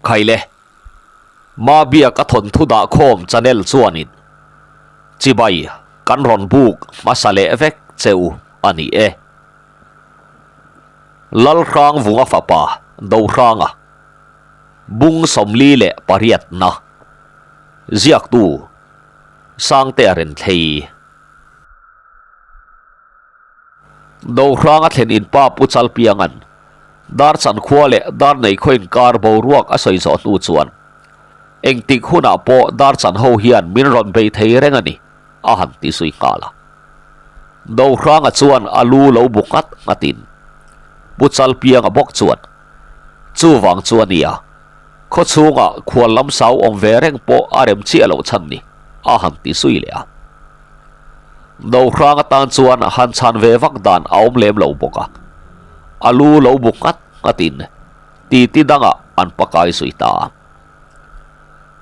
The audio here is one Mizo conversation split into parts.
Khaile, Mabiak a thawnthu dah khawm channel chuanin chibai kan rawn buk hmasa leh vek che u a ni e. Lalhrangvunga fapa Dohranga bung 48 na ziaktu Sangtea Renthlei. Dohranga thlen in pa Pu Chalpianga'n Darchan khua leh Darnei khaw inkar boruak a sawi zawh hnu chuan engtik hunah pawh Darchan ho hian min rawn bei thei reng a ni a han ti zui nghal a. Dohranga chuan a lu lo bu nghat nghatin Pu Chalpianga bawk chuan chuvang chu a nia, khaw chhungah khual lam sau awm ve reng pawh a rem chiah loh chhan ni a han ti zui leh a. Dohrang atan chuan han chhan ve vak dan a awm lem lo bawk a, a lu lo bu nghat nghatin titi dangah an pakai zui ta a.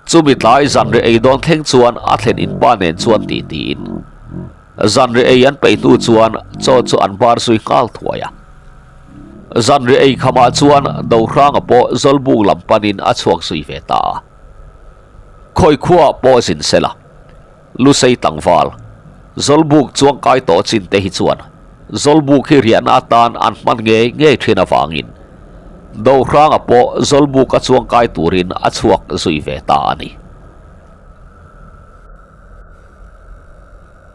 Chumi tlai zanri ei dawn thleng chuan a thlen in pa nen chuan ti tiin zanri ei an peih hnu chuan chaw chu an bar zui nghal thuai a. Zanri ei khamah chuan Dohranga pawh Zawlbuk lam panin a chhuak zui ve ta a. Khawi khuaah pawh zin sela. Lusei tlangval, Zawlbuk chuangkai tawh chin te hi chuan Zawlbuk hi riahna atan an hman ngei ngei thin avangin Dohranga pawh Zawlbuka chuangkai turin a chhuak zui ve ta a ni.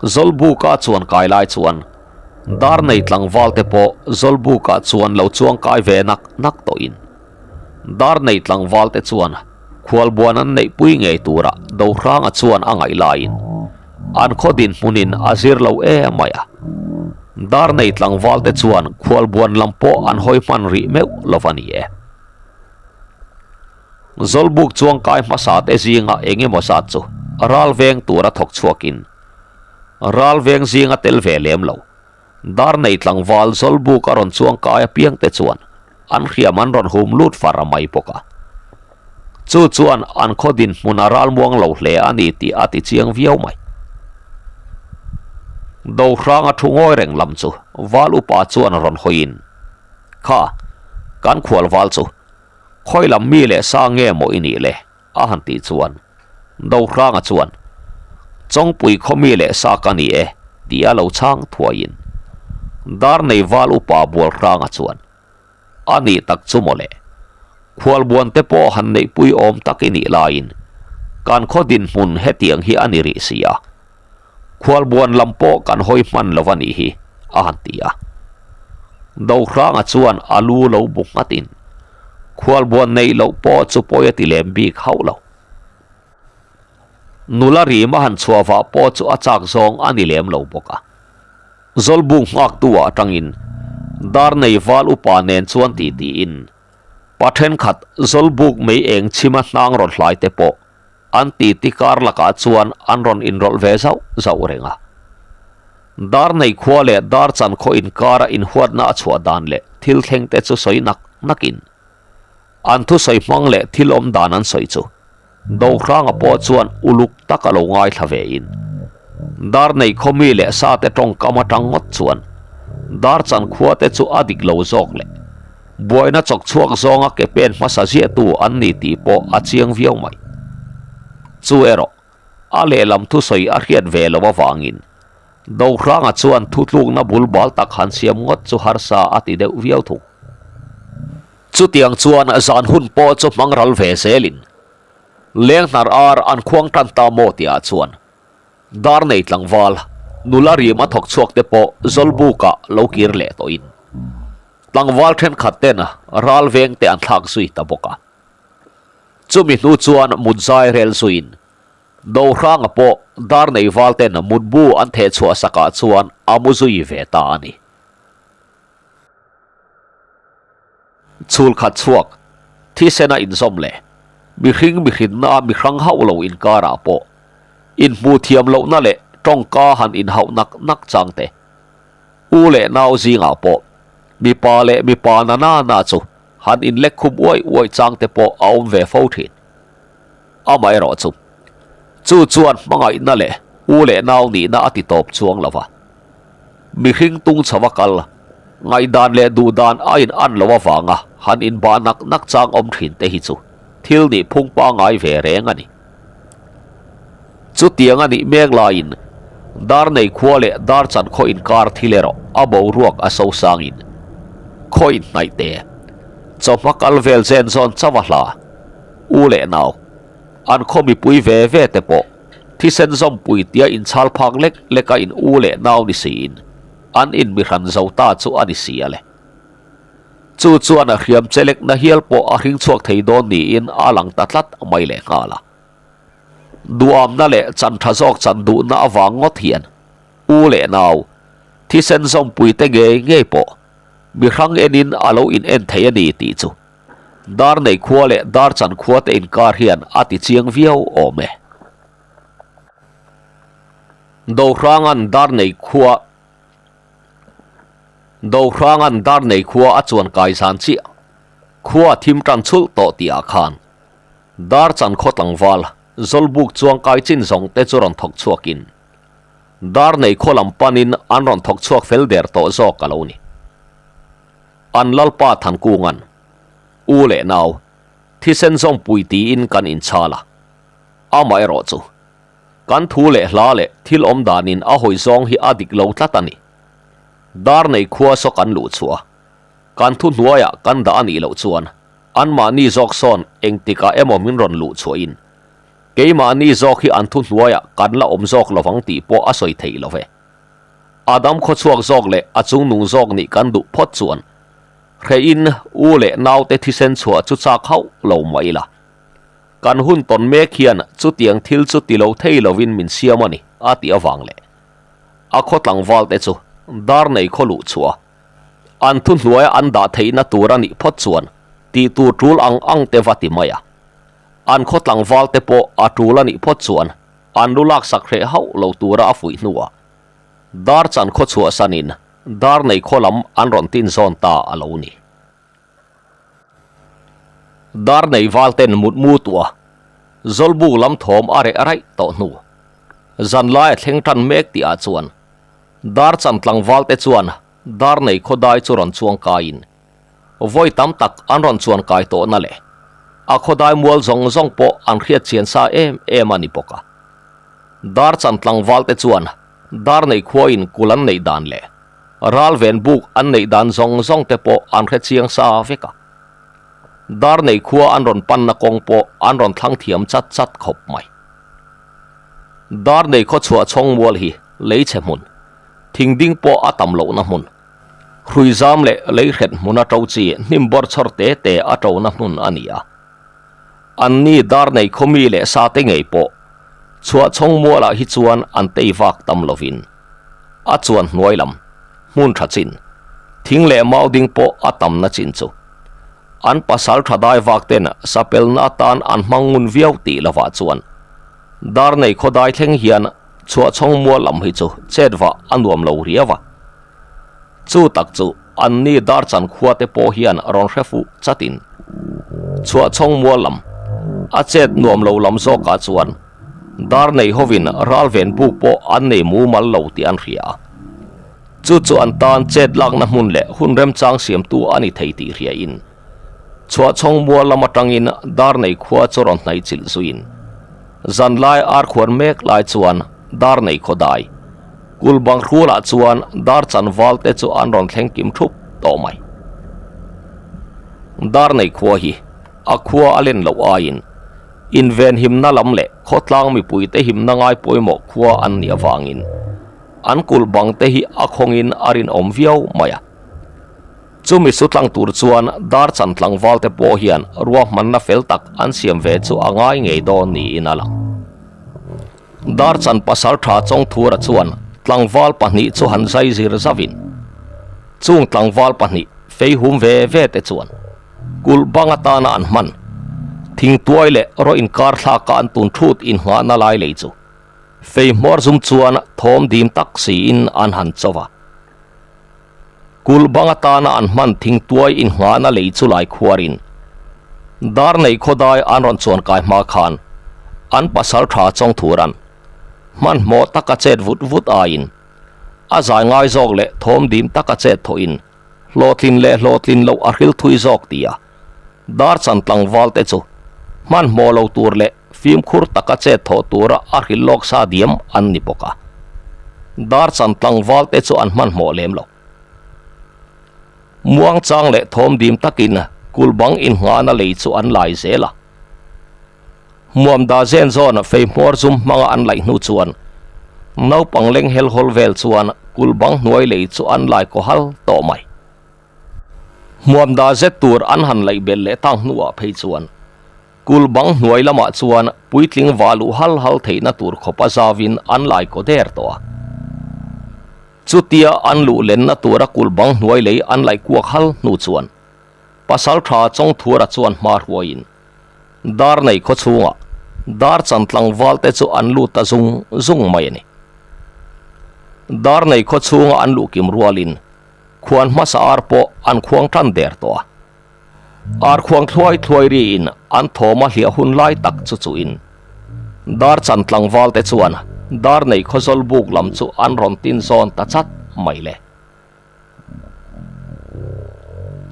Zawlbuka chuankai lai chuan Darnei tlangval te pawh Zawlbukah chuan lo chuangkai ve nak nak tawhin Darnei tlangval te chuan Khualbuan an neihpui ngei tura Dohranga chuan a ngaih laiin an khaw dinhmunin a zir lo em mai a. Darnei tlangvalte chuan khualbuan lam pawh an hawi hman rih meuh lo va ni e. Zawlbuk chuangkai hmasa te zinga eng emaw zat chu ral veng tura thawk chhuakin ral veng zinga tel ve lem lo. Darnei tlangval Zawlbuk a rawn chuangkai apiang te chuan an hriam an rawn hum lut far a mai bawk a. Chu chuan an khaw dinhmun a ralmuang lo hle a ni tih a ti chiang viau mai. Dohranga thu ngawi reng lam chu Val upa chuan rawn hawiin, Kha, kan khual val chu khawi lam mi leh sa nge maw i nih le? a han tih chuan Dohranga chuan, Chawngpui khaw mi leh sa ka ni e, tih a lo chhang thuaiin Darnei Val upa Bualhranga chuan, A nih tak chu mawle. Khualbuan te pawh han neihpui awm tak i nih laiin kan khaw dinhmun hetiang hi a ni rih si a. Khualbuan lam pawh kan hawi hman lo a nih hi, a han ti a. Dohranga chuan a lu lo bu nghatin khualbuan neih loh pawh chu pawi a ti lem bik hauh lo. Nula rim a han chhuah vah pawh chu a chak zawng a ni lem lo bawk a. Zawlbuk nghaktu ah atangin Darnei val upa nen chuan ti tiin pa thenkhat Zawlbuk mei eng chhima hnang rawn hlai te pawh an titi kar lakah chuan an rawn inrawlh ve zauh zauh reng a. Darnei khua leh Darchan khaw inkara inhuatna a chhuah dan leh thil thleng te chu sawi nak nakin an thusawi hmang leh thil awm dan an sawi chu Dohranga pawh chuan uluk tak a lo ngaithla ve in Darnei khaw mi leh sa te tawngkam atang ngawt chuan Darchan khua te chu a dik lo zawk leh buaina chawk chhuak zawnga ke pen hmasa ziahtu an ni tih pawh a chiang viau mai. Chu erawh a lehlam thusawi a hriat ve lo avangin Dohranga chuan thutlukna bul bal tak han siam ngawt chu harsa a ti deuh viau thung. Chutiang chuan zan hun pawh chu hmang ral ve zelin leng hnar ar an khuang tan ta maw tihah chuan Darnei tlangval nula rim a thawk chhuak te pawh Zawlbukah lo kir leh tawhin tlangval thenkhat ten ral veng te an thlak zui ta bawk a. Chumi hnu chuan mutzai rel zuiin Dohranga pawh Darnei val ten mutbu an theh chhuah sakah chuan a mu zui ve ta a ni. Chhul khat chhuak, thisena inzawm leh mihring mihrinna mihrang hauh lo inkarah pawh inhmuh thiam lohna leh tawngka han inhauh nak nak chang te, u leh nau zingah pawh mipa leh mipa na na na chu han inlek khum uai uai chang te pawh a awm ve fo thin. Amaherawh chu, chu chuan hmangaihna leh u leh nau nihna a ti tawp chuang lo va. Mihring tung chho a kal, ngaihdan leh duhdan a in an lo avanga han inbah nak nak chang awm thin te hi chu thil nih phung pangai ve reng a ni. Chutiang a nih mek laiin Darnei khua leh Darchan khaw inkar thil erawh a boruak a sosangin khaw inhnaih te chawhma kal vel zen zawn chauh a hla u leh nau an khaw mipui ve ve te pawh thisen zawmpui tia inchhal phak lek lek a in u leh nau ni siin an inmihran zo ta chu a ni si a le. Chu chuan a hriam chelekna hial pawh a hring chhuak thei dawn niin a lang ta tlat mai leh nghal a. Duamna leh chan tha zawk chan duhna avang ngawt hian u leh nau, thisen zawmpuite ngei ngei pawh mi hrang enin a lo in en thei a ni tih chu Darnei khua leh Darchan khua te inkar hian a ti chiang viau awm e. Dohranga'n Darnei khua Dohranga'n Darnei khua a chuan kai zan chiah khua thim tan chhulh tawh tihah khan Darchan khaw tlangval Zawlbuk chuang kai chin zawng te chu rawn thawk chhuakin Darnei khaw lam panin an rawn thawk chhuak fel der tawh zawk a lo ni. An Lalpa Thankunga'n, U leh nau, thisen zawmpui tiin kan inchhal a. Amaherawh chu, kan thu leh hla leh thil awm danin a hawi zawng hi a dik lo tlat a ni. Darnei khua saw kan luh chhuah a, kan thu hnuaiah kan dah a nih loh chuan anmahni zawk sawn engtikah emaw min rawn luh chhuahin keimahni zawk hi an thu hnuaiah kan la awm zawk lovang tih pawh a sawi theih lo ve. A dam khawchhuak zawk leh a chungnung zawk nih kan duh phawt chuan hrehin u leh naute thisen chhuah chu chak hauh lo mah ila. Kan hun tawn mek hian chutiang thil chu ti lo thei lovin min siam a ni a tih avang leh a khaw tlangval te chu dar nei khaw luh chhuah a an thuhnuaia an dah theihna tur a nih phawt chuan tih tur tul ang ang te va ti mai a. An khaw tlangval te pawh a tul a nih phawt chuan An lu laksak hreh hauh lo tura a fuih hnuah Darchan khaw chhuahsanin Darnei khaw lam an rawn tin zawn ta a lo ni. Darnei valten mutmu tuah Zawlbuk lam thawm a reh raih tawh hnu. Zanlai a thleng tan mek tihah chuan Darchan tlangvalte chuan Darnei khaw dai chu rawn chuang kaiin Vawi tam tak an rawn chuan kai tawhna leh a khawdai mual zawng zawng pawh an hriat chian sa em em a ni bawk a. Darchan tlangval te chuan Darnei khuain kul an neih dan leh ralven buk an neih dan zawng zawng te pawh an hre chiang sa vek a. Darnei khua an rawn panna kawng pawh an rawn thlang thiam chat chat khawp mai. Darnei khaw chhuah chhawng mual hi leichhe hmun, thing ding pawh a tam lohna hmun, Hrui zam leh lei hret hmuna to chi hnim bawr chhawr te te a tona hmun a ni a. An ni dar nei khawmi leh sa te ngei pawh chhuah chhawng mualah hi chuan an tei vak tam lovin a chuan hnuai lam hmun tha chin thing leh mau ding pawh a tamna chin chu an pasal tha dai vak ten sapelna atan an hmang ngun viau tih lovah chuan dar nei khaw dai thleng hian chhuah chhawng mual lam hi chu chet vah a nuam lo riau a. Chu tak chu anni Darchan khua te pawh hian rawn hre fuh chatin chhuahchhawng mual lam a chet nuam lo lam zawkah chuan dar nei hovin ralven buk pawh an nei mumal lo tih an hria a. Chu chu an tan chet lakna hmun leh hun remchang siamtu a ni thei tih hriain chhuahchhawng mual lam atangin dar nei khua chu rawn hnaih chilh zuiin zanlai arkhuan mek lai chuan dar nei khaw dai Kul bang hrualah chuan dar chanval te chu an rawn thleng kim thup tawh mai. Dar nei khua hi a khua a len loh aiin inven himna lam leh khawtlang mipui te himna ngai pawimawh khua an nih avangin an kul bang te hi a khawngin a rinawm viau mai a. Chumi su tlang tur chuan dar chan tlangval te pawh hian ruahmanna fel tak an siam ve chu a ngai ngei dawn niin a lang. Darchan pasal tha Chawngthura chuan tlangval pahnih chu han zai zir zauhin chung tlangval pahnih fei hum ve ve te chuan kulh bang atana an hman thingtuai leh rawh inkar thlaka an tun thut inngahna lai lei chu fei hmawr zum chuan thawm dim tak siin an han cho va. Kulh bang atana an hman thingtuai inngahna lei chu lai khuarin Darnei khawdai an rawn chuan kai hma khan an pasal tha Chawngthuran hmanhmawh taka chet vut vut aiin a zai ngai zawk leh thawm dim taka chet thawhin hlawhtlin leh hlawhtlin loh a hril thui zawk tia Darchan tlangval te chu Hmanhmawh lo tur leh fimkhur taka chet thawh tura a hrilh lawk sa diam an ni bawk a. Dar chan tlangval te chu an hmanhmawh lem lo. Muangchang leh thawm dim takin kulh bang innghahna lei chu an lai zel a. Hmuam da zen zawn fei hmawr zum hmanga an laih hnu chuan naupang leng hel hawl vel chuan kulh bang hnuai lei chu an lai kaw hal tawh mai. Hmuam da zet tur an han laih belh leh tang hnuah phei chuan kulh bang hnuai lamah chuan puitling vah luh hal hal theihna tur khawp a zauvin an lai kaw der tawh a. Chutia an luh lenna tura kulh bang hnuai lei an laih kuak hal hnu chuan pasal tha Chawngthura chuan hma hruaiin dar nei khaw chhungah dar chan tlangval te chu an lut ta zung zung mai a ni. Dar nei khaw chhunga an luh kim rualin khuan hmasa ar pawh an khuang tan der tawh a. Ar khuang thluai thluai riin an thawm a hliah hun lai tak chu chuhin dar chan tlangval te chuan dar nei khaw zawl buk lam chu an rawn tin zawn ta chat mai le.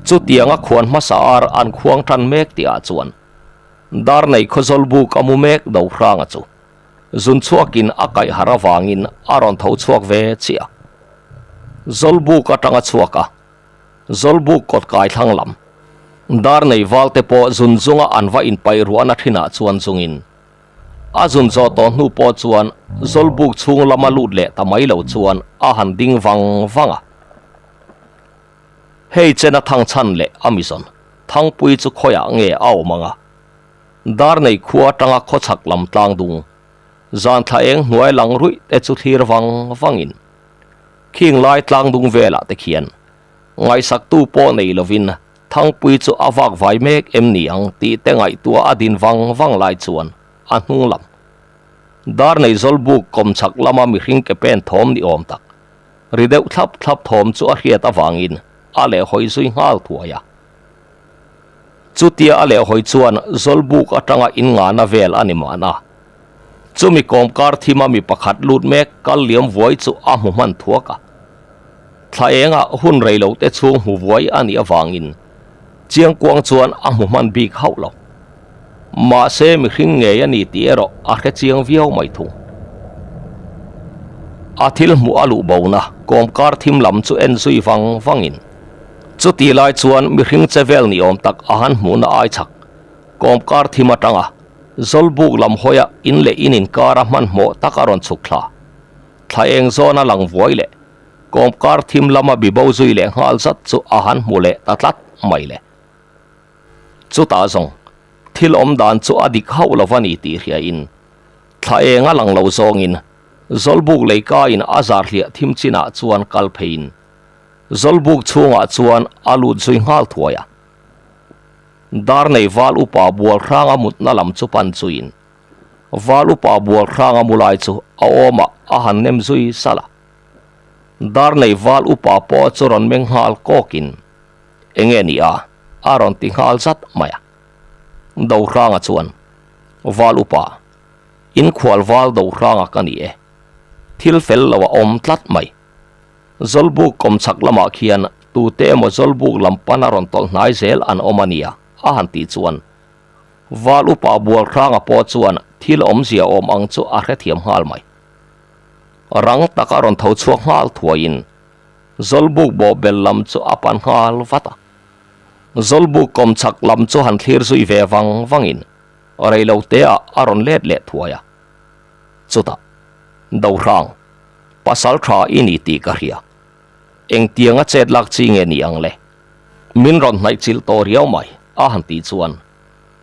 Chutianga khuan hmasa ar an khuang tan mek tihah chuan dar nei khaw zawl buk a mu mek do hranga chu zun chhuakin a kaih harh avangin a rawn tho chhuak ve chiah. Zawl buk atanga chhuak a, Zawlbuk kawt kai thlang lam dar nei val te pawh zun zunga an va inpaih ruahna thinah chuan zungin a zun zawh tawh hnu pawh chuan Zawlbuk chhung lama lut leh ta mai lo chuan a han ding vang vang a. Hei chena thang chhan leh a mizawn Thangpui chu khawiah nge a awm ang a? Dar nei khua atanga khawchhak lam tlang dung zan thla eng hnuai lang ruih te chu thlir vang vangin Khing lai tlang dung velah te khian ngaihsaktu pawh nei lovin Thangpui chu a vak vai mek em ni ang tih te ngaihtuah a din vang vang lai chuan a hnung lam dar nei Zawlbuk kawmchhak lama mihring ke pen thawm ni awm tak ri deuh thlap thlap thawm chu a hriat avangin a lehhawi zui nghal thuai a. Chutia a lehhawi chuan Zawlbuk atanga inngahna vel a ni mahna. Chumi kawmkar thima mi pakhat lut mek kal liam vuai chu a hmu hman thuak a. Thla engah hun rei lo te chhung hmu vuai a nih avangin Chiangkuang chuan a hmu hman bik hauh lo. Mahse mihring ngei a ni tih erawh a hre chiang viau mai thung. A thil hmuh a luh bona kawmkar thim lam chu en zui vang vangin Chutih lai chuan mihring che vel ni awm tak a han hmuhna ai chak kawmkar thim atanga Zawlbuk lam hawia in leh in inkara hmanhmawh tak a rawn chhuk thla. Thla eng zawna lang vuai leh kawmkar thim lama bibo zui leh nghal zat chu a han hmu leh ta tlat mai le. Chutah zawng thil awm dan chu a dik hauh lo va ni tih hriain thla eng a lang lo zawngin Zawlbuk leikain a zar hliah thim chinah chuan kal pheiin Zawlbuk chhungah chuan a lut zui nghal thuai a. Dar nei val upa bual hranga mutna lam chu pan chuin val upa bual hranga mu lai chu a awmah a han nem zui salh a. Dar nei val upa pawh chu rawn meng nghal kawkin, Enge ni a? a rawn ti nghal zat mai a. Do hranga chuan, Val upa, in khual val do hranga ka ni e. Thil fel lo a awm tlat mai. Zawlbuk kawmchhak lamah khian tute emaw Zawlbuk lam pana rawn tawlh hnai zel an awm a nia a han tih chuan Val upa bual hranga pawh chuan thil awmzia awm ang chu a hrethiam nghal mai. Rang taka rawn tho chhuak nghal thuaiin Zawlbuk bawhbel lam chu a pan nghal vat a. Zawlbuk kawmchhak lam chu han thlir zui ve vang vangin reiloteah a rawn let leh thuai a. Chutah Dohrang. Pasal tha i ni tih ka hria. Engtianga chet lak chi nge ni ang le? Min rawn hnaih chilh tawh riau mai, a han tih chuan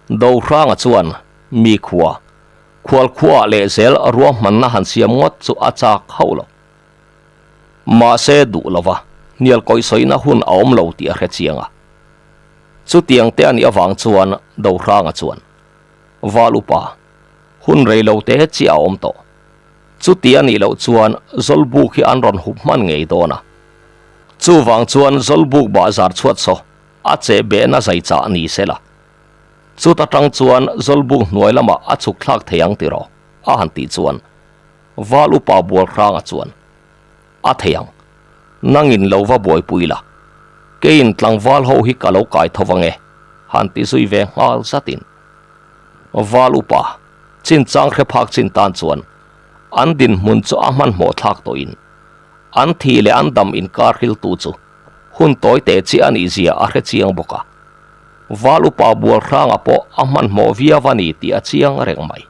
Dohranga chuan mi khua, khual khuaah lehzel ruahmanna han siam ngawt chu a chak hauh lo. Mahse duh lova hnial kawihsawihna hun a awm lo tih a hre chiang a. Chutiang te a nih avang chuan Dohranga chuan, Val upa, hun rei lo te chiah a awm tawh. Chuti a nih loh chuan Zawlbuk hi an rawn hup hman ngei dawn a. Chuvang chuan Zawlbuk bahzar chhuat saw a cheh behna zai chah ni se la. Chuta tang chuan Zawlbuk hnuai lamah a chhuk thlak thei ang tiraw? a han tih chuan Val upa bual hranga chuan a thei ang. Nangin lo va buaipui la. Keiin tlangval ho hi ka lo kai tho vang e, han ti zui ve nghal zatin. Val upa, chinchang hre phak chin tan chuan an dinhmun chu a hmanhmawh thlak tawhin an thih leh an dam inkar hriltu chu hun tawi teh chi a nih zia a hre chiang bawk a. Val upa bual hranga pawh a hmanhmawh viau a ni tih a chiang reng mai.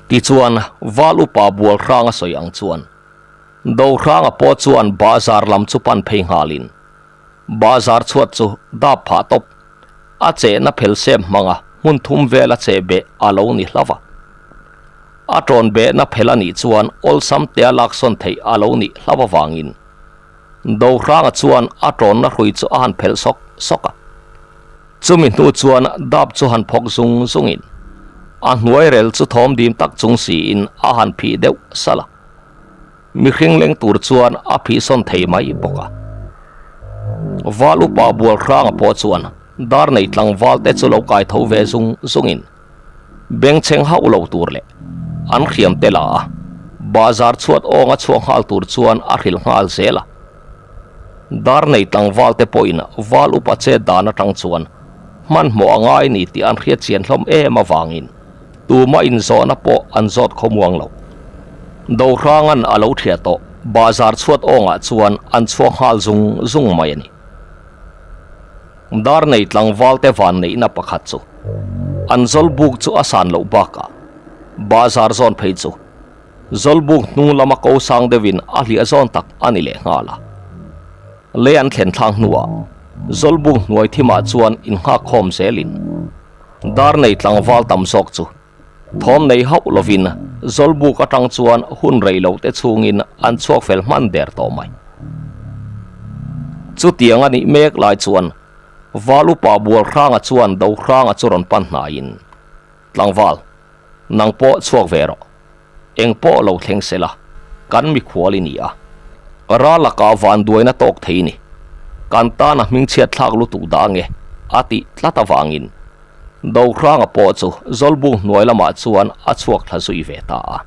Tichuan, Val upa bual hranga sawi ang chuan Do hranga pawh chuan bahzar lam chu pan phei nghalin bahzar chhuat chu dap phah tawp a chehna phel sep hmanga hmun thum vela cheh beh a lo ni hlauh a. A tawn behna phel a nih chuan awlsam tea laksawn theih a lo nih hlauh avangin Dohranga chuan a tawnna hrui chu a han phelh sawk sawk a. Chumi hnu chuan dap chu han phawk zung zungin a hnuai rel chu thawm dim tak chung siin a han phih deuh salh a. Mihring leng tur chuan a phihsawn thei mai bawk a. Val upa bual hranga pawh chuan dar nei tlangval te chu lo kai tho ve zung zungin bengchheng hauh lo tur leh an hriam te la a, bahzar chhuat awnga chhuak nghal tur chuan a hrilh nghal zel a. Dar nei tlangval te pawhin val upa chet dan atang chuan hmanhmawh a ngai ni tih an hriat chian hlawm em avangin Tuma inzawhna pawh an zawt khawmuang lo. Dohrangan a lo thiah tawh, bahzar chhuat awngah chuan an chhuak nghal zung zung mai a ni. Dar nei tlangval te van neihna pakhat chu an zawlbuk chu a san loh bakah bahzar zawn phei chu zawlbuk hnung lama ko sang deuhin a hliah zawn tak a ni leh nghal a. Lei an thlen thlak hnuah zawlbuk hnuai thimah chuan innghak khawm zelin Dar nei tlangval tam zawk chu thawm nei hauh lovin Zawlbuk atang chuan hun rei lo te chhungin an chhuak fel hman der tawh mai. Chutiang a nih mek lai chuan Val upa Bual Hranga chuan Do Hranga chu rawn pan hnaiin, Tlangval, nang pawh chhuak ve rawh. Eng pawh lo thleng se la, kan mikhual i ni a. Ral lakah vanduaina tawk thei ni. Kan tana hmingchhiat thlak lutuk dah nge a tih tlat avangin Dohranga pawh chu Zawlbuk hnuai lamah chuan a chhuak thla zui ve ta a.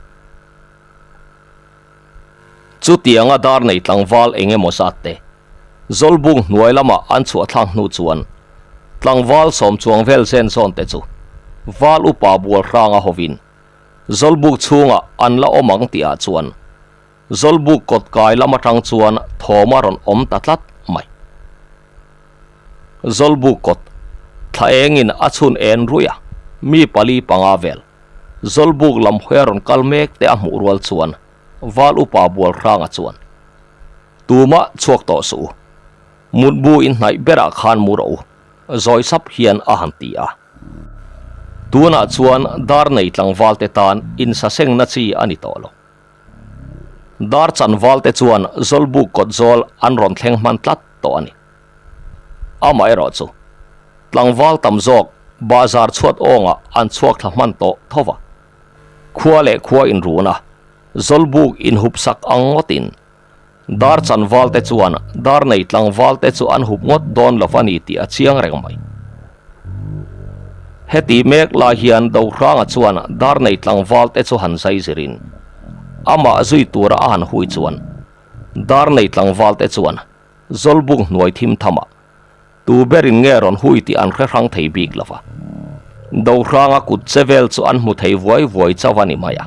Chutianga dar nei tlangval eng emaw zat te Zawlbuk hnuai lama an chhuah thlak hnu chuan tlangval sawm chuang vel zen zawn te chu Val upa Bualhranga hovin Zawlbuk chhungah an la awm ang tihah chuan Zawlbuk kawt kai lam atang chuan thawm a rawn awm ta tlat mai. Zawlbuk kawt thla engin a chhun en ruih a, mi pali panga vel Zawlbuk lam hawi a rawn kal mek te a hmuh rual chuan Val upa Bualhranga chuan, Tumah chhuak tawh suh u, mutbu inhnaih berah khan mu rawh u, zawi sap hian a han ti a. Tunah chuan dar nei tlangval te tan insasengna chi a ni tawh lo. Dar chanval te chuan Zawlbuk kawt zawl an rawn thleng hman tlat tawh a ni. Amaherawh chu tlangval tam zawk bahzar chhuat awngah an chhuak thla hman tawh tho va. Khua leh khua inrun a, Zawlbuk inhupsak ang ngawtin Dar chanval te chuan dar nei tlangval te chu an hup ngawt dawn lo a ni tih a chiang reng mai. Heti mek lai hian Dohranga chuan dar nei tlangval te chu han zai zirin amah zui tura a han hui chuan dar nei tlangval te chuan Zawlbuk hnuai thim thamah tu berin nge rawn hui tih an hre hrang thei bik lo va. Dohranga kut che vel chu an hmu thei vuai vuai chauh a ni mai a.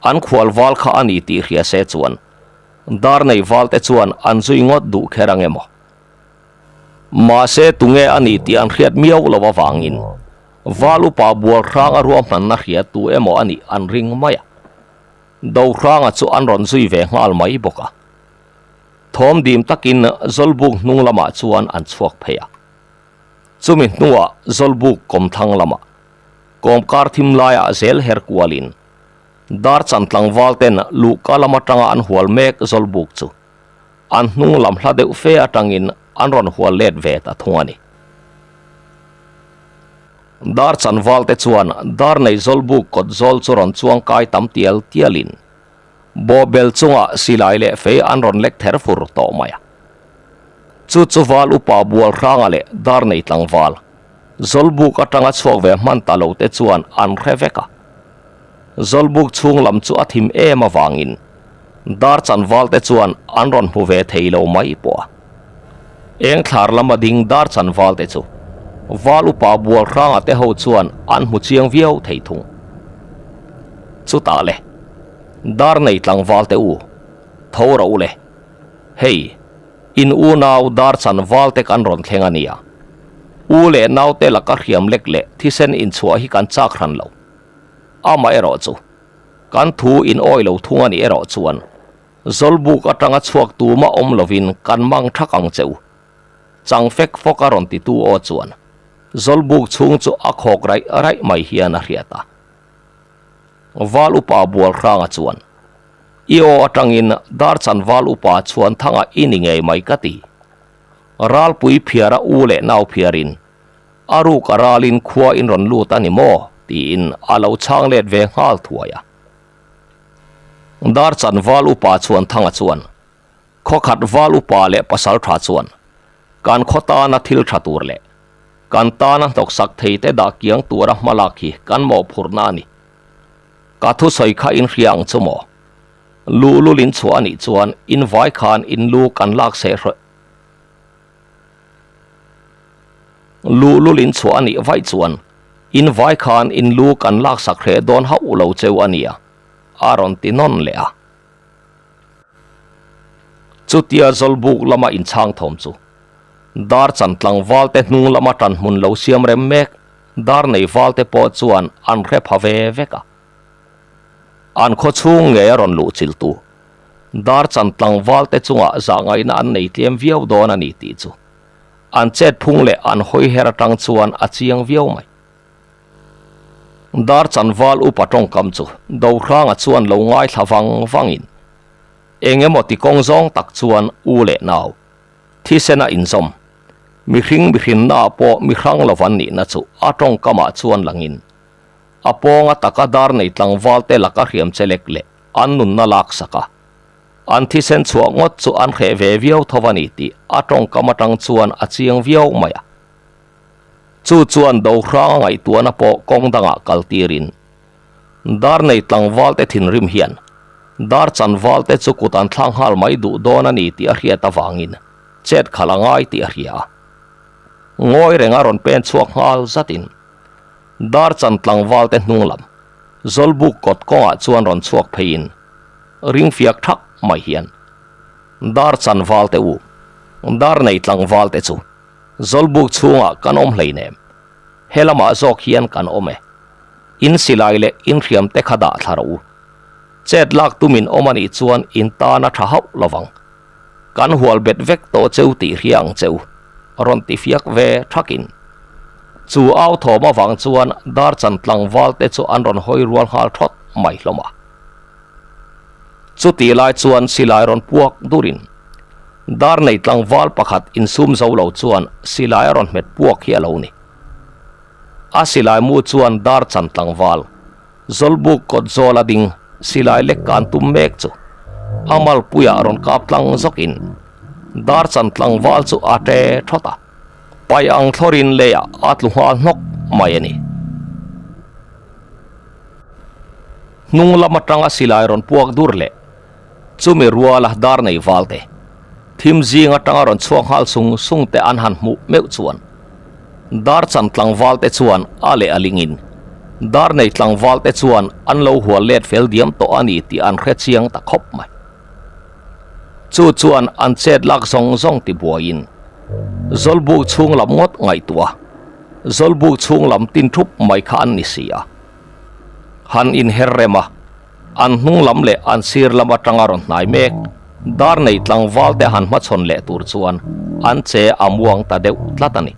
An khual val kha a ni tih hria se chuan dar nei val te chuan an zui ngawt duh kher ang emaw? Mahse tunge a ni tih an hriat miau lo avangin val upa bual hrang a ruahmanna hria tu emaw a nih an ring mai a. Do hranga chu an rawn zui ve nghal mai bawk a. Thawm dim takin Zawlbuk hnung lamah chuan an chhuak phei a. Chumi hnuah Zawlbuk kawmthlang lamah Kawmkar thim laiah zel her kualin dar chan tlangval ten luhka lam atanga an hual mek Zawlbuk chu an hnung lam hla deuh fe atangin an rawn hual let ve ta thung a ni. Dar chanval te chuan dar nei Zawlbuk kawt zawl chu rawn chuang kai tam tial tialin bawhbel chungah silai leh fei an rawn lek ther fur tawh mai a. Chu chu val upa bual hranga leh dar nei tlangval Zawlbuk atanga chhuak ve hman ta lo te chuan an hre vek a. Zawlbuk chhung lam chu a thim em avangin dar chanval te chuan an rawn hmu ve thei lo mai pawh a. Eng thlar lama ding dar chanval te chu Val upa bual hranga te ho chuan an hmu chiang viau thei thung. Chutah le, dar nei tlangval te u, tho rawh u le. Hei, in unau dar chan val te kan rawn thleng a nia. U leh naute laka hriam lek leh thisen inchhuah hi kan chak hran lo. Amaherawh chu, kan thu in awi lo thung a nih erawh chuan Zawlbuk atanga chhuak tuma awm lovin kan mang thak ang che u. Chang fek fawk a rawn titu aw chuan Zawlbuk chhung chu a khawk raih raih mai hian a hriat a. Val upa bual hranga chuan, I aw atangin Darchan val upa chhuan thanga i ni ngei mai ka ti. Ralpui phiara u leh nau phiarin a ruk a ralin khua in rawn lut a ni maw? tiin a lo chhang let ve nghal thuai a. Darchan val upa chuan Thanga chuan, Khawkhat val upa leh pasal tha chuan kan khaw tana thil tha tur leh kan tana hnawksak thei te dah kiang tura hma lak hi kan mawhphurhna a ni. Ka thusawi kha in hria ang chu maw? Luhlul in chhuah a nih chuan in vai khan in lu kan lak seh hrawih. Luhlul in chhuah a nih vaih chuan in vai khan in lu kan laksak hreh dawn hauh lo cheu a nia, a rawn ti nawn leh a. Chutia Zawlbuk lama inchhang thawm chu dar chan tlangval te hnung lama tan hmun lo siam rem mek dar nei val te pawh chuan an hre pha ve vek a. An khaw chhung ngei a rawn luh chilh tu dar chan tlangval te chungah zahngaihna an nei tlem viau dawn a ni tih chu an chet phung leh an hawi her atang chuan a chiang viau mai. Dar chanval upa tawngkam chu Dohranga chuan lo ngaithla vang vangin eng emaw ti kawng zawng tak chuan u leh nau thisena inzawm mihring mihrinnaah pawh mihrang lo an nihna chu a tawngkamah chuan langin a pawnga taka dar nei tlangval te laka hriam che lek leh an nunna laksak a, an thisen chhuah ngawt chu an hreh ve viau tho a ni tih a tawngkam atang chuan a chiang viau mai a. Chu chuan Dohranga ngaihtuahna pawh kawng dangah kal tirin dar nei tlangval te thinrim hian dar chanval te chu kut an thlang nghal mai duh dawn a ni tih a hriat avangin chet khalh a ngai tih a hria a. Ngawi renga rawn pen chhuak nghal zatin dar chan tlangval te hnung lam Zawlbuk kawt kawngah chuan rawn chhuak pheiin ring fiak thak mai hian dar chanval te u, dar nei tlangval te chu Zawlbuk chhungah kan awm hleinem, he lamah zawk hian kan awm e. In silai leh in hriam te kha dah thla rawh u. Chet lak tumin awm a nih chuan in tan a tha hauh lovang. Kan hual bet vek tawh cheu tih hria ang cheu, rawn ti fiak ve thakin. Chu au thawm avang chuan Darchan tlangval te chu an rawn hawi rual nghal thawt mai hlawm a. Chutih lai chuan silai rawn puak durin dar nei tlangval pakhat insum zo lo chuan silai a rawn hmet puak hi a lo ni. A silai mu chuan dar chan tlangval Zawlbuk kawt zawl a ding silai lek kan tum mek chu a malpuiah rawn kap tlang zawkin dar chan tlangval chu a ṭe thawt a, pai ang thlawrin leiah a tlu nghal hnawk mai a ni. Hnung lam atanga silai rawn puak dur leh chumi ruala dar nei val te, thim zing atanga rawn chhuak nghal sung sung te an han hmuh meuh chuan dar chan tlangval te chuan a leh a lingin dar nei tlangval te chuan an lo hual let fel diam tawh a ni tih an hre chiang ta khawp mai. Chu chuan an chet lak zawng zawng ti buaiin Zawlbuk chhung lam ngawt ngaihtuah a, Zawlbuk chhung lam tin thup mai kha an ni si a. Han inher rem a, an hnung lam leh an sir lam atanga rawn hnai mek dar nei tlangval te han hmachhawn leh tur chuan an che a muang ta deuh tlat a ni.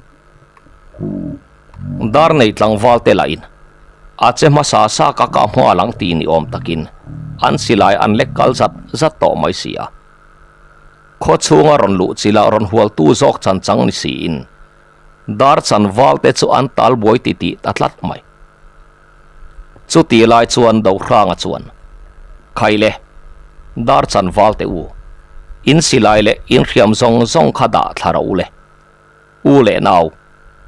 Dar nei tlangval te lahin a che hmasa sa ka kah hma lang ti ni awm takin an silai an lek kal zat zat tawh mai si a. Khaw chhunga rawn luh chila rawn hualtu zawk chan chang ni siin Dar chanval te chu an tal buai ti tih ta tlat mai. Chuti lai chuan Dohranga chuan, Khaile, dar chanval te u, in silai leh in hriam zawng zawng kha dah thla rawh u le. U leh nau,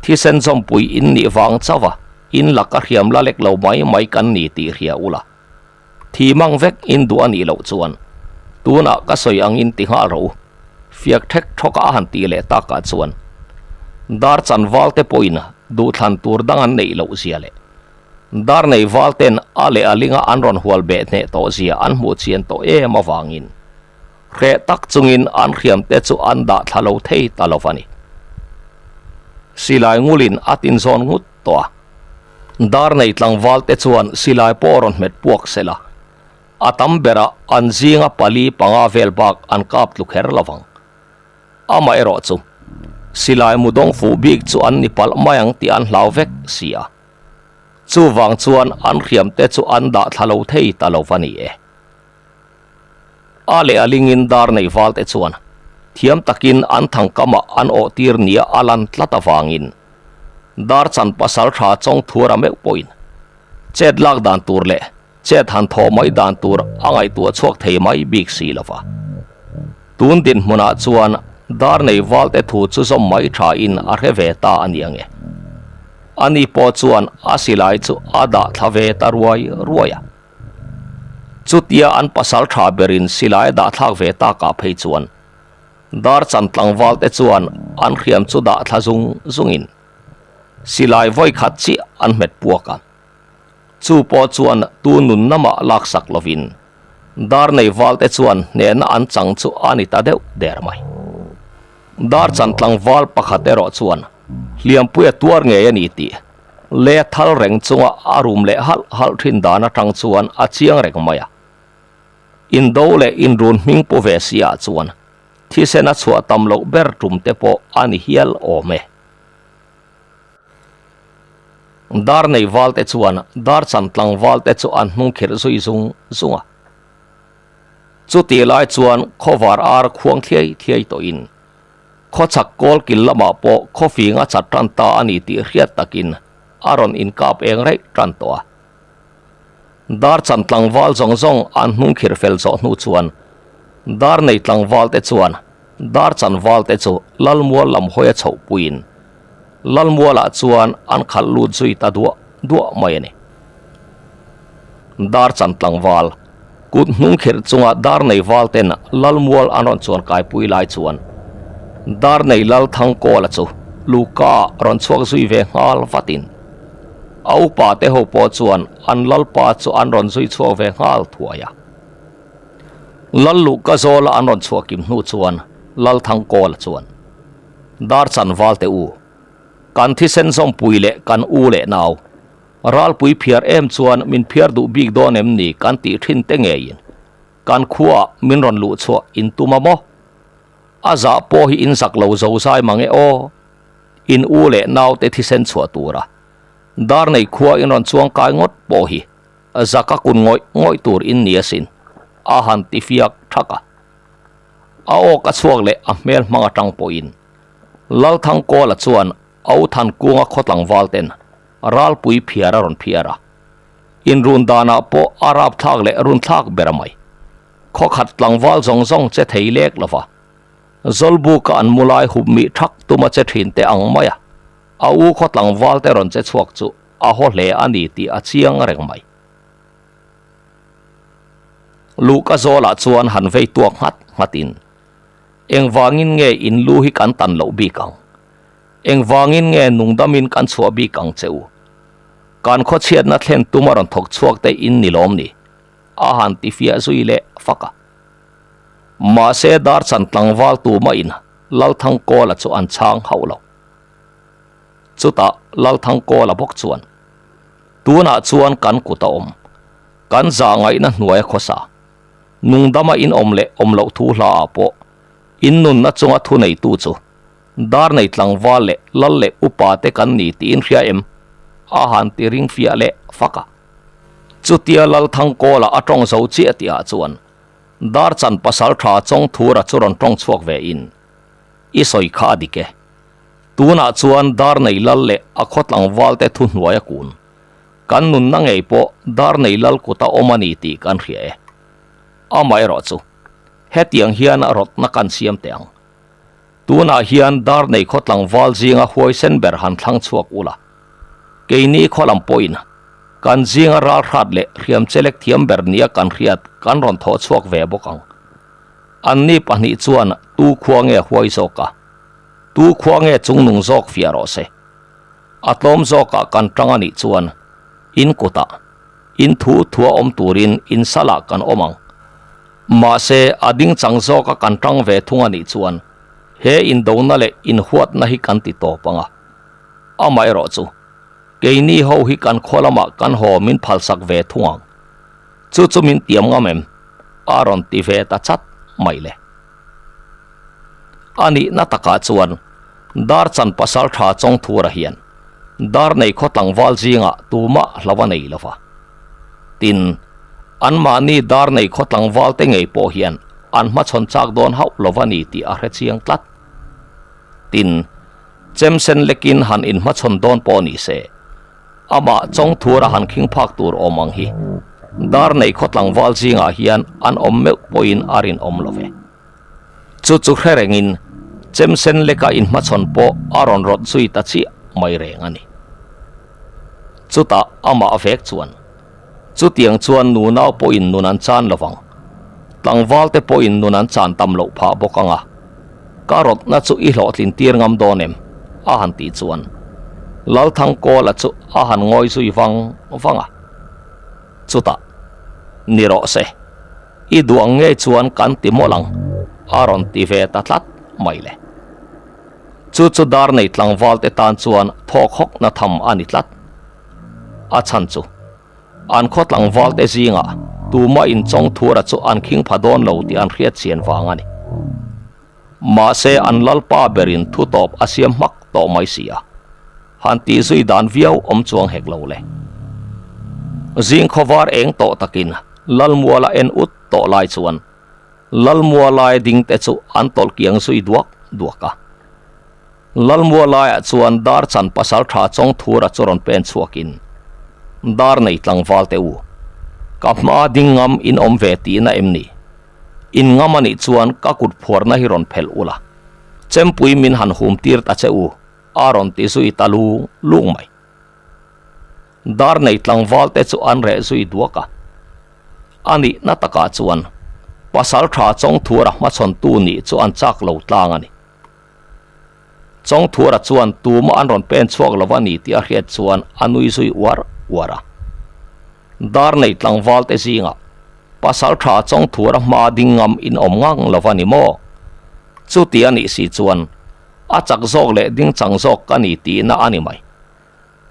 thisen zawmpui in nih vang chauh a, in laka hriam la lek lo mai mai kan ni tih hria u la. Thi mang vek in duh a nih loh chuan tunah ka sawi angin ti nghal rawh u, fiak thek thawk a han tih leh takah chuan dar chanval te pawhin. duhthlan tur dang an neih loh zia leh Darnei val ten a leh a linga an rawn hual beh hneh tawh zia an hmuh chian tawh em avangin hreh tak chungin an hriam te chu an dah thla lo thei ta lo va ni. Silai ngulin a tinzawn ngut tawh a, Darnei tlangval te chuan silai pawh rawn hmet puak sela, a tam berah an zinga pali panga vel bak an kap tlu kher lovang. Amaherawh chu, silai mu dawng fuh bik chu an ni palh mai ang tih an hlau vek si a. Chuvang chuan an hriam te chu an dah thla lo thei ta lo va ni e. A leh a lingin dar nei val te chuan thiam takin an thangkamah an awh tir nia a lan tlat avangin dar chan pasal tha chawng thuara meuh pawhin chet lak dan tur leh Chet han thaw mai dan tur a ngaihtuah chhuak thei mai bik si lo va. Tun dinhmunah chuan dar nei valte thu chu zawm mai tha in a hre ve ta a ni ange. Ani pawh chuan a silai chu a dah thla ve ta ruai ruai a. Chutia an pasal tha berin silai a dah thlak ve takah phei chuan dar chan tlangval te chuan an hriam chu dah thla zung zungin silai vawi khat chiah an hmet puak a. Chu pawh chuan tu nun namah laksak lovin dar nei valte chuan hnehna an chang chu a ni ta deuh der mai. Dar chan tlangval pakhat erawh chuan hliampuia tuar ngei a ni tih le thal reng chunga a rum leh halh halh thin dan atang chuan a chiang reng mai a. Indo leh inrun hming pu ve si ah chuan thisen a chhuah tam loh ber tum te pawh a ni hial awm e. Dar nei valte chuan dar chan tlangval te chu an hnung khirh zui zung zung a. Chutih lai chuan khawvar ar khuang thliai thliai tawhin khawchhak kawl kil lamah pawh khawfing a chat tan ta a ni tih hriat takin a rawn inkap eng reih tan tawh a. Dar chan tlangval zawng zawng an hnung khirh fel zawh hnu chuan dar nei tlangval te chuan dar chan valte chu Lalmual lam hawi a chhoh puiin Lalmualah chuan an khalh lut zui ta duah duah mai a ni. Dar chan tlangval, kut hnung khirh chunga dar nei val ten Lalmual an rawn chuan kaipui lai chuan dar nei Lal Thangkawla chu Luka rawn chhuak zui ve nghal vatin a upa te ho pawh chuan an Lalpa chu an rawn zui chhuak ve nghal thuai a. Lal Luka zawla an rawn chhuah kim hnu chuan Lal Thangkawla chuan Dar chan val teh u. Kan thisen zawmpui leh kan u leh nau. Ralpui phiar em chuan min phiar duh bik dawn em ni kan tih thin te ngeiin kan khuaah min rawn luh chhuah in tum a maw? A zah pawh hi in zak lo zo zai mang e aw. In u leh nau te thisen chhuah tura dar nei khua in rawn chuang kai ngawt pawh hi zaka kun ngawih ngawih tur in ni asin a han ti fiak thak a. A aw ka chhuak leh a hmel hmang atang pawhin Lalthangkawla chuan Authan kunga khaw tlangval ten ralpui phiar a rawn phiar a. Inrun danah pawh a rapthlak leh runthlak ber a mai. Khaw khat tlangval zawng zawng che thei lek lova. Zawlbuka an mu lai hup mih thak tuma che thin te ang mai a. A u khaw tlangval te rawn che chhuak chu a haw hle a ni tih a chiang reng mai. Luhka zawlah chuan han vei tuak nghat nghatin, Engvangin nge in lu hi kan tan loh bik ang? Engvangin nge nungdamin kan chhuah bik ang che u? Kan khawchhiatna thlen tum a rawn thawk chhuak te in ni lawm ni? A han ti fiah zui leh fak a. Mahse Darchan tlangval tumah-in Lalthangkawla chu an chhang hauh lo. Chutah Lalthangkawla bawk chuan, Tunah chuan kan kut a awm. Kan zah ngaihna hnuaia khawsa. Nungdama in awm leh awm loh thu hla ah pawh in nunna chunga thu neitu chu dar nei tlangval leh lal leh upa te kan ni tih in hria em? A han ti ring fiah leh fak a. Chutia Lalthangkawla a tawng zo chiah tih ah chuan dar chan pasal tha Chawngthura chu rawn tawng chhuak ve in, I sawi kha a dik e. Tunah chuan dar nei lal leh a khaw tlangval te thu hnuai a kun. Kan nunna ngei pawh dar nei lal kuta awm a ni tih kan hria e. Amaherawh chu, hetiang hian rawtna kan siam teh ang. Tunah hian dar nei khaw tlangval zinga huaisen ber han thlang chhuak ula. Keini khaw lam pawhin kan zinga ralhrat leh hriam chelek thiam ber nia kan hriat kan rawn thawh chhuak ve bawk ang. Anni pahnih chuan tu khua nge huai zawk a, tu khua nge chungnung zawk fiah rawh se. A tlawm zawkah kan tang a nih chuan in kutah in thu thua awm turin in salah kan awm ang. Mahse, a ding chang zawka kan tang ve thung a nih chuan he indona leh inhuatna hi kan ti tawp ang a. Amaherawh chu, keini ho hi kan khaw lamah kan haw min phalsak ve thung ang. Chu chu min tiam ngam em? A rawn ti ve ta chat mai le. A nihna takah chuan Darchan pasal tha Chawngthura hian dar nei khaw tlangval zingah tumah hlo a nei lo va. Tin, anmahni dar nei khaw tlangval te ngei pawh hian an hmachhawn chak dawn hauh lo va ni tih a hre chiang tlat. Tin, chemsen lekin han inhmachhawn dawn pawh ni se, Amah Chawngthura han khing phak tur awm ang hi dar nei khaw tlangval zingah hian an awm meuh pawhin a rinawm lo ve. Chu chu hre rengin chemsen leka inhmachhawn pawh a rawn rawt zui ta chiah mai reng a ni. Chutah amah vek chuan, Chutiang chuan nunau pawhin nun an chan lo vang, tlangval te pawhin nun an chan tam loh phah bawk ang a, ka rawtna chu i hlawhtlin tir ngam dawn em? a han tih chuan Lalthangkawla chu a han ngawi zui vang vang a. Chutah, Ni rawh se, i duh ang ngei chuan kan ti mawlh ang, a rawn ti ve ta tlat mai le. Chu chu dar nei tlangval te tan chuan thawk hawkna tham a ni tlat. A chhan chu, an khaw tlangval te zingah tumah in Chawngthura chu an khing pha dawn lo tih an hriat chian vang a ni. Mahse an lalpa berin thu tawp a siam hmak tawh mai si a, han tih zui dan viau awm chuang hek lo le. Zing khawvar eng tawh takin Lalmuala en ut tawh lai chuan Lalmua lai ding te chu an tawlh kiang zui duak duak a. Lalmua laiah chuan dar chan pasal tha Chawngthura chu rawn pen chhuakin, Dar nei tlangval te u, ka hma ding ngam in awm ve tihna em ni? In ngam a nih chuan ka kut phuarna hi rawn phelh ula, chempui min han hum tir ta che u, a rawn ti zui ta lung lung mai. Dar nei tlangval te chu an reh zui duak a. A nihna takah chuan pasal tha Chawngthura hmachhawntu nih chu an chak lo tlang a ni. Chawngthura chuan tumah an rawn pen chhuak lo a ni tih a hriat chuan a nui zui uar uar a. Dar nei tlangval te zingah pasal tha Chawngthura hma ding ngam in awm ngang lo a ni maw? Chuti a nih si chuan a chak zawk leh ding chang zawk ka ni tihna a ni mai.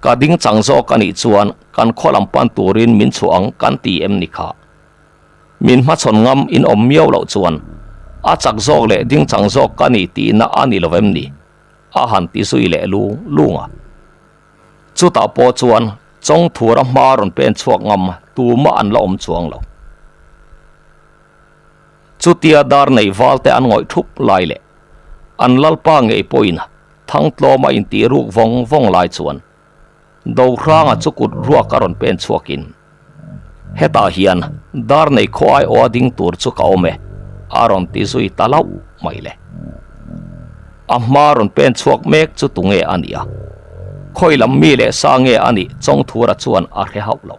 Ka ding chang zawk a nih chuan kan khaw lam pan turin min chhuah ang kan ti em ni kha? Min hmachhawn ngam in awm miau loh chuan a chak zawk leh ding chang zawk ka ni tihna a ni lo em ni? A han ti zui leh lung lung a. Chutah pawh chuan Chawngthura hma rawn pen chhuak ngam tumah an la awm chuang lo. Chutia dar nei val te an ngawih thup lai leh an lalpa ngei pawhin Thangtlawma intih ruk vawng vawng lai chuan Dohranga chu kut ruak a rawn pen chhuakin, Hetah hian dar nei khaw aiawha ding tur chu ka awm e, a rawn ti zui ta lauh mai le. A hma rawn pen chhuak mek chu tunge a nih a, khawi lam mi leh sa nge a nih Chawngthura chuan a hre hauh lo.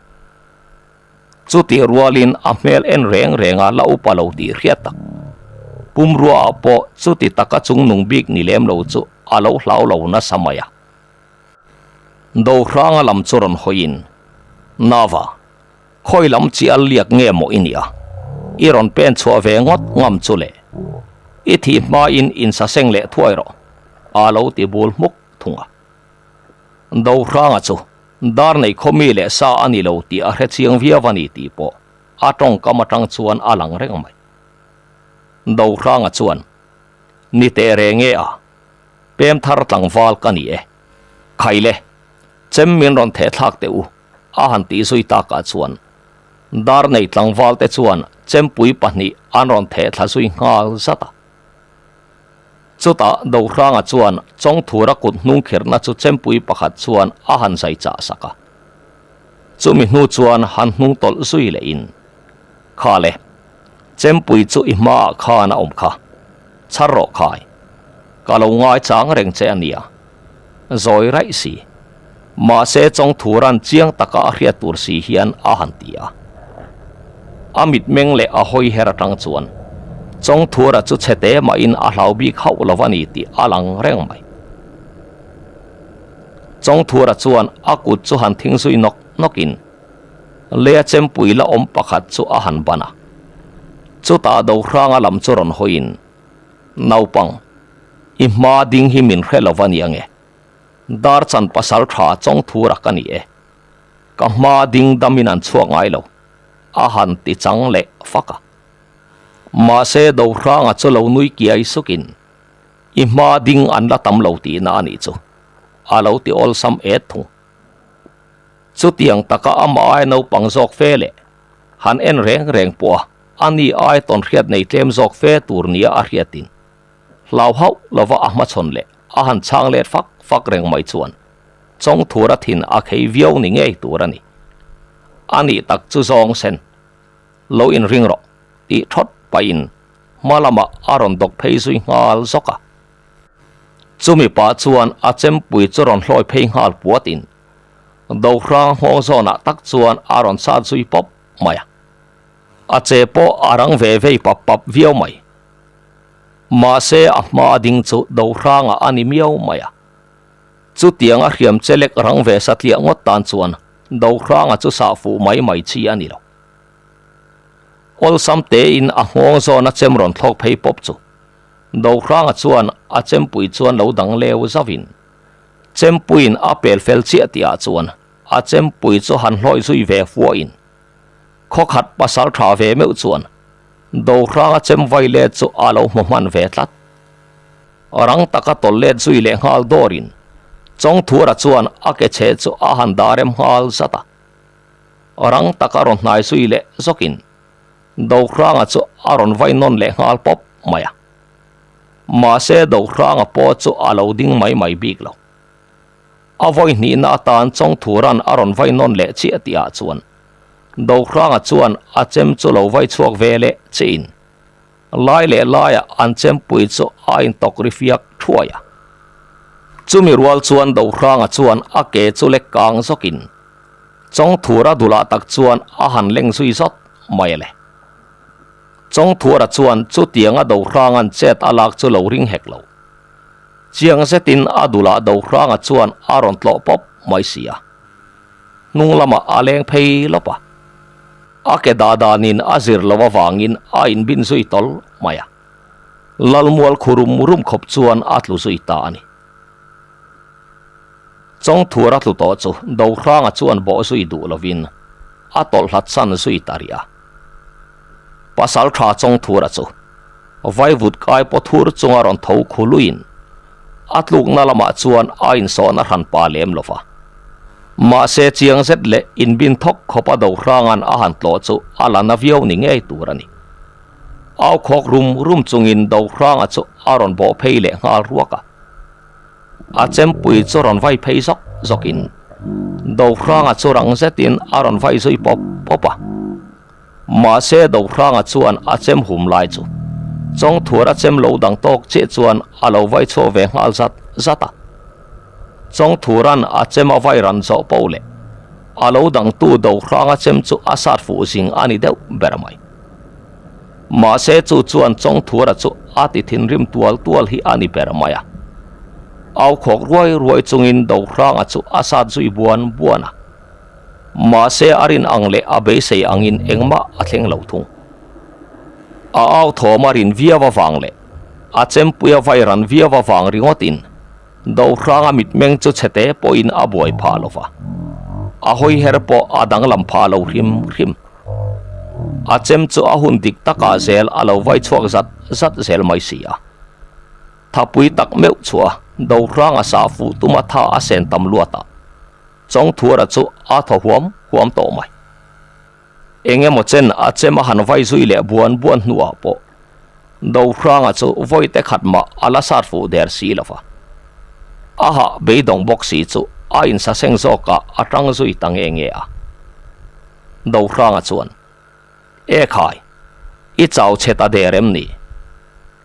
Chutih rualin a hmel en reng reng a la upa lo tih hriat tak. Pumruaah pawh chuti taka chungnung bik ni lem lo chu a lo hlau lo nasa mai a. Dohranga lam chu rawn hawiin, Nava, khawi lam chi al liak nge maw i nia? I rawn pen chhuah ve ngawt ngam chu le. I thih hmain insaseng leh thuai rawh, a lo ti bul hmuk thung a. Dohranga chu dar nei khaw mi leh sa a ni lo tih a hre chiang viau a ni tih pawh a tawngkam atang chuan a lang reng mai. Dohranga chuan, Ni teh reng e a, pem thar tlangval ka ni e. Khai le, chem min rawn theh thlak teh u, a han tih zui takah chuan dar nei tlangval te chuan chempui pahnih an rawn theh thla zui nghal zat a. Chutah Dohranga chuan Chawngthura kut hnung khirhna chu chempui pakhat chuan a han zai chah sak a. Chumi hnu chuan han hnung tawlh zui leh in, Kha le, chempui chu i hmaah khan a awm kha, chhar rawh khai, ka lo ngai chang reng che a nia, zawi raih si, mahse Chawngthura'n chiang taka a hriat tur si hian a han ti a. A mitmeng leh a hawi her atang chuan Chawngthura chu chhete mahin a hlau bik hauh lo a ni tih a lang reng mai. Chawngthura chuan a kut chu han thing zui nawk nawkin leia chempui la awm pakhat chu a han ban a. Chutah Dohranga lam chu rawn hawiin, Naupang, i hma ding hi min hre lo va ni ange. Darchan pasal tha Chawngthura ka ni e. Ka hma ding damin an chhuak ngai lo, a han ti chang leh fak a. Mahse Dohranga chu lo nui kiai sukin, I hma ding an la tam lo tihna a nih chu, a lo ti awlsam et thung. Chutiang taka amah ai naupang zawk fe leh han en reng reng pawh a, a ni ai tawn hriat nei tlem zawk fe tur nia a hriatin hlau hauh lova a hmachhawn leh a han chhang let fak fak reng mai chuan Chawngthura thin a khei viau ni ngei tur a ni. A nih tak chu zawng sen lo inring rawh tih thawt pahin hma lamah a rawn dawk phei zui nghal zawk a. Chumi pah chuan a chempui chu rawn hlawi phei nghal puatin Dohrang nghawng zawnah tak chuan a rawn sat zui pawp mai a. A che pawh a rang ve vei pap pap viau mai. Mahse a hma ding chu Dohrangah a ni miau mai a. Chutiang a hriam che lek rang ve satliah ngawt tan chuan Dohranga chu sah fuh mai mai chi a ni lo. Awlsam tein a nghawng zawna chem rawn thlawk phei pawp chu Dohranga chuan a chempui chuan lo dang leu zauhin Chempuiin a pel fel chiah tihah chuan a chempui chu han hlawi zui ve fuahin khawkhat pasal tha ve meuh chuan Dohranga chem vai let chu a lo hmu hman ve tlat. Rang taka tawlh let zui leh nghal dawrin Chawngthura chuan a ke chhe chu a han dah rem nghal zat a. Rang taka rawn hnai zui leh zawkin Dohranga chu a rawn vai nawn leh nghal pawp mai a. Mahse Dohranga pawh chu a lo ding mai mai bik lo. A vawi hnihna atan Chawngthura'n a rawn vai nawn leh chiah tihah chuan Dohranga chuan a chem chu lo vai chhuak ve leh chiin Lai leh laiah an chempui chu a intawk ri fiak thuai a. Chumi rual chuan Dohranga chuan a ke chu lek kang zawkin Chawngthura dulah tak chuan a han leng zui zawt mai a le. Chawngthura chuan chutianga Dohranga'n chet a lak chu lo ring hek lo. Chiang zetin a dulah Dohranga chuan a rawn tlawh pawp mai si a. Hnung lamah a leng phei lawp a. A ke dah danin a zir lo avangin a inbin zui tawl mai a. Lalmual khu rum rum khawp chuan a tlu zui ta a ni. Chawngthur a tlu tawh chu Dohranga chuan bawh zui duh lovin a tawlh hlat san zui ta rih a. Pasal tha Chawngthura chu vaivut kai paw thur chunga rawn tho khu luiin a tlukna lamah chuan a insawhna hran pa lem lo va. Mahse chiang zet leh inbin thawk khawp a Dohranga'n a han tlawh chu a la na viau ni ngei tur a ni. Au khawk rum rum chungin Dohranga chu a rawn bawh phei leh nghal ruak a. A chempui chu rawn vai phei zawk zawkin Dohranga chu rang zetin a rawn vai zui pawp pawp a. Mahse Dohranga chuan a chem hum lai chu Chawngthur a chem lo dang tawk chiah chuan a lo vai chhuak ve nghal zat zat a. Chawngthura'n a chem a vai ran zawh poh leh a lo dangtu Dohranga chem chu a sat fuh zing a ni deuh ber mai. Mahse chu chuan Chawngthura chu a ti thinrim tual tual hi a ni ber mai a. Au khawk ruai ruai chungin Dohranga chu a sat zui buan buan a. Mahse a rin ang leh a beisei angin engmah a thleng lo thung. A au thawm a rin viau avang leh a chempui a vai ran viau avang ringawtin Dohranga mitmeng chu chhete pawhin a buai phah lo va, a hawi her pawh a danglam phah lo hrim hrim. A chem chu a hun dik takah zel a lo vai chhuak zat zat zel mai si a. Thapui tak meuh chhuah Dohranga sah fuh tuma tha a sen tam luat a. Chawngthura chu a thaw huam huam tawh mai. Eng emaw chen a chem a han vai zui leh buan buan hnuah pawh Dohranga chu vawi te khat mah a la sat fuh der si lo va. A hah beidawng bawk si chu a insaseng zawkah a tang zui ta nge nge a. Dohranga chuan, E khai, i chau chhe ta der em ni?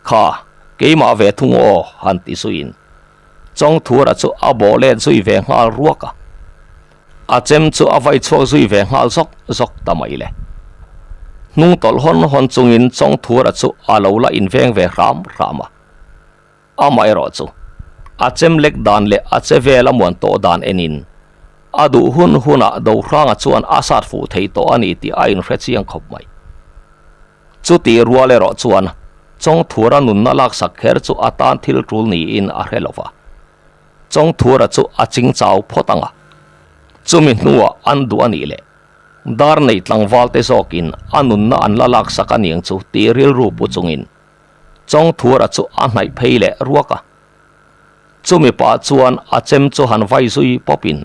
Kha, keimah ve thung aw, han ti zuiin Chawngthura chu a bawh let zui ve nghal ruak a, a chem chu a vai chhuak zui ve nghal zawk zawk ta mai le. Hnung tawlh hawn hawn chungin Chawngthura chu a lo la inveng ve hram hram a, amaherawh chu. A chem lek dan leh a che vel a muan tawh dan enin a duh hun hunah Dohranga chuan a sat fuh thei tawh a ni tih a inhre chiang khawp mai. Chutih rual erawh chuan Chawngthura nunna laksak kher chu a tan thil tul niin a hre lo va. Chawngthura chu a ching chau phawt ang a, chumi hnuah an duh a nih leh dar nei tlangval te zawkin a nunna an la laksak a niang chu tih rilru pu chungin Chawngthura chu a hnaih phei leh ruak a. Chumi pah chuan a chem chu han vai zui pawpin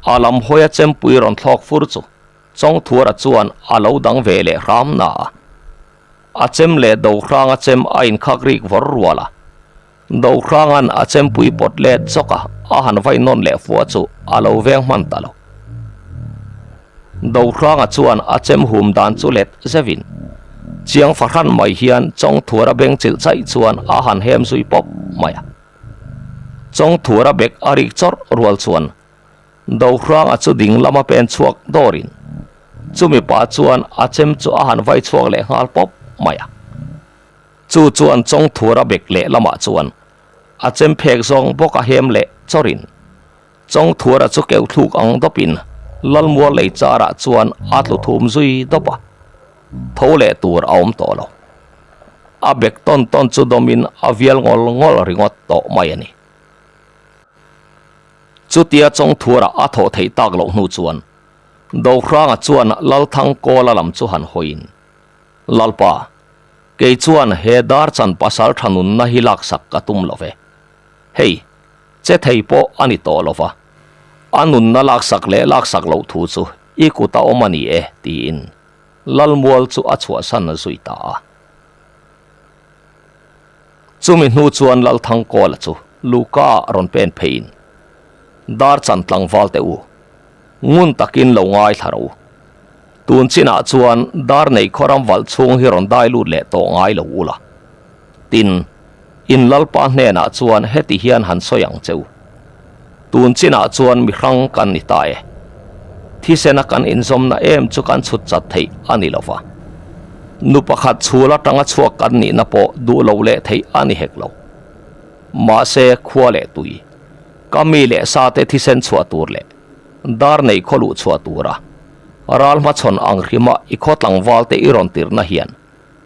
a lam hawia chempui rawn thlawk fur chu Chawngthura chuan a lo dang ve leh hram na a. A chem leh Dohranga chem a inkhak rik vawr rual a. Dohranga'n a chempui pawt let zawk a, a han vai nawn leh fua chu a lo veng hman ta lo. Dohranga chuan a chem hum dan chu let zevin, chiang fahran mai hian Chawngthura beng chilh chaih chuan a han hem zui pawp mai a. Chawngthura bek a rik chawrh rual chuan Dohranga chu ding lama pen chhuak dawrin chumi pah chuan a chem chu a han vai chhuak leh nghal pawp mai a. Chu chuan Chawngthura bek leh lamah chuan a chem phek zawng bawk a hem leh chawrin Chawngthura chu keuh thluk ang dawpin Lalmual lei charah chuan a tlu thum zui dawp a, tho leh tur a awm tawh lo. A bek tawn tawn chu dawmin a vial ngawl ngawl ringawt tawh mai a ni. Chutia Chawngthura a thawh theih tak loh hnu chuan Dohranga chuan Lalthangkawla lam chu han hawiin, Lalpa, kei chuan he dar chan pasal tha nunna hi laksak ka tum lo ve. Hei, che thei pawh a ni tawh lo va, a nunna laksak leh laksak loh thu chu i kut a awm a ni e, tiin Lalmual chu a chhuahsan zui ta a. Chumi hnu chuan Lalthangkawla chu Luka rawn pen pheiin, Dar chan tlangval teh u, ngun takin lo ngaithla ro. Tun chinah chuan dar nei khawram valh chhung hi rawn dai lut leh tawh ngai lo ula. Tin, in Lalpa hnenah chuan heti hian han sawi ang che u. Tun chinah chuan mihrang kan ni ta e. Thisena kan inzawmna em chu kan chhut chat theih a ni lo va. Nu pakhat chhul atanga chhuak kan nihna pawh duh lo leh theih a ni hek lo. Mahse, khua leh tui, ka mi leh sa te thisen chhuah tur leh dar nei khaw luh chhuah tura ral hmachhawn ang hrima i khaw tlangval te i rawn tirhna hian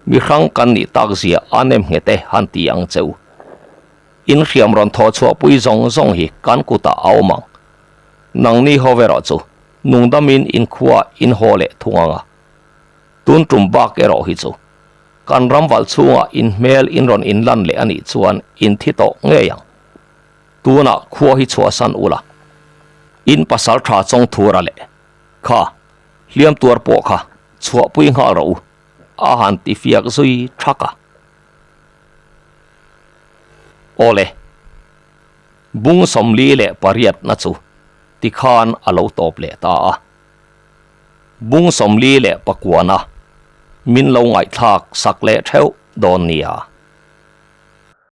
mihrang kan nih tak zia a nem nghet e han ti ang che u. In hriam rawn thawh chhuah pui zawng zawng hi kan kutah a awm ang. Nangni ho erawh chu nungdamin inkhua in haw leh thung ang a. Tun tum bak erawh hi chu kan ram valh chhungah in hmel in rawn inlan leh a nih chuan in thi tawh ngei ang. Tunah khua hi chhuahsan ula, in pasal tha Chawngthura leh kha hliam tuar pawh kha chhuahpui nghal rawh u, a han ti fiak zui thak a. Awle, bung 48 na chu tikhan a lo tawp leh ta a. Bung 49 na min lo ngaihthlak sak leh theuh dawn nia.